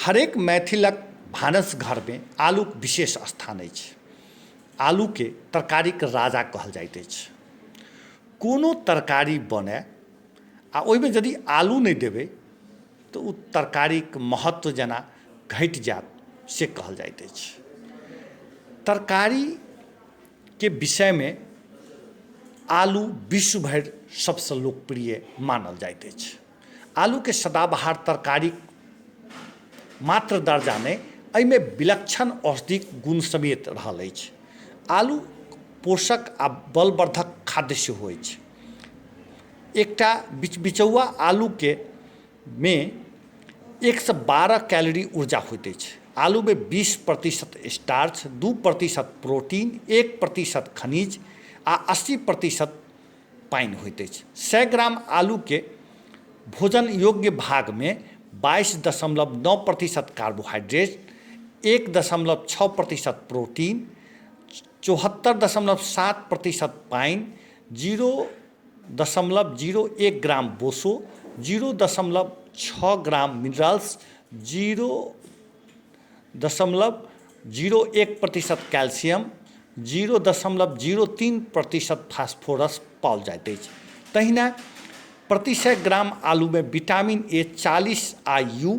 हरेक मैथिलक भानस घरमे आलूके विशेष स्थान अछि। आलूके तरकारीके राजा कहल जाइत अछि। कोनो तरकारी बनय आ ओहिमे यदि आलू नहि देबै तऽ ओ तरकारीके महत्व जेना घटि जायत से कहल जाइत अछि। तरकारीके विषयमे आलू विश्व भरि सबसँ लोकप्रिय मानल जाइत अछि। आलूके सदाबहार तरकारी मात्र दर्जा नहि, एहिमे विलक्षण औषधिक गुण समेत रहल अछि। आलू पोषक आ बलवर्धक खाद्य सेहो अछि। एकटा बिचबिचौआ आलूके मे 112 कैलोरी ऊर्जा होइत अछि। आलूमे 20% स्टार्च, 2% प्रोटीन, 1% खनिज आ 80% पानि होइत अछि। 100 ग्राम आलूके भोजन योग्य भागमे 22.9% कार्बोहाइड्रेट, 1.6% प्रोटीन, 74.7% पानि, 0.01 ग्राम बोसो, 0.6 ग्राम मिनरल्स, 0.01% कैल्शियम, 0.03% फास्फोरस पाओल जाइत अछि। तहिना प्रति 100 ग्राम आलूमे विटामिन ए 40 आ यू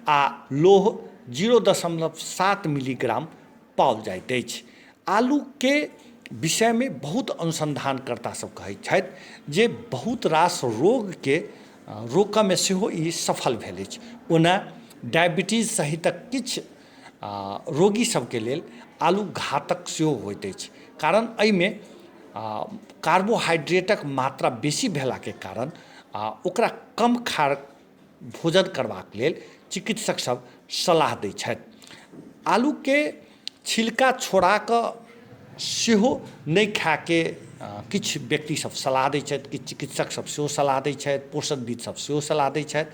आ लोह 0.7 मिलीग्राम पाओल जाइत अछि। आलूके विषयमे बहुत अनुसन्धानकर्ता सब कहैत छथि जे बहुत रास रोगके रोकऽमे सेहो ई सफल भेल अछि। ओना डायबिटीज सहितक किछु रोगी सबके लेल आलू घातक सेहो होइत अछि, कारण एहिमे कार्बोहाइड्रेटक मात्रा बेसी भेलाके कारण ओकरा कम खा भोजन करबाक लेल चिकित्सक सब सलाह दै छथि। आलूके छिलका छोड़ाकऽ सेहो नहि खायके किछु व्यक्ति सब सलाह दै छथि, किछु चिकित्सक सब सेहो सलाह दै छथि, पोषणविद सब सेहो सलाह दै छथि।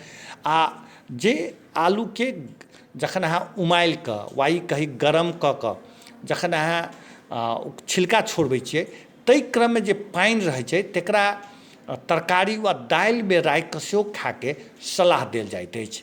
आ जे आलूके जखन अहाँ उमारिकऽ वा ई कही गरम कऽ कऽ जखन अहाँ छिलका छोड़बै छियै ताहि क्रममे जे पानि रहै छै तकरा तरकारी वा दालिमे राखिकऽ सेहो खायके सलाह देल जाइत अछि।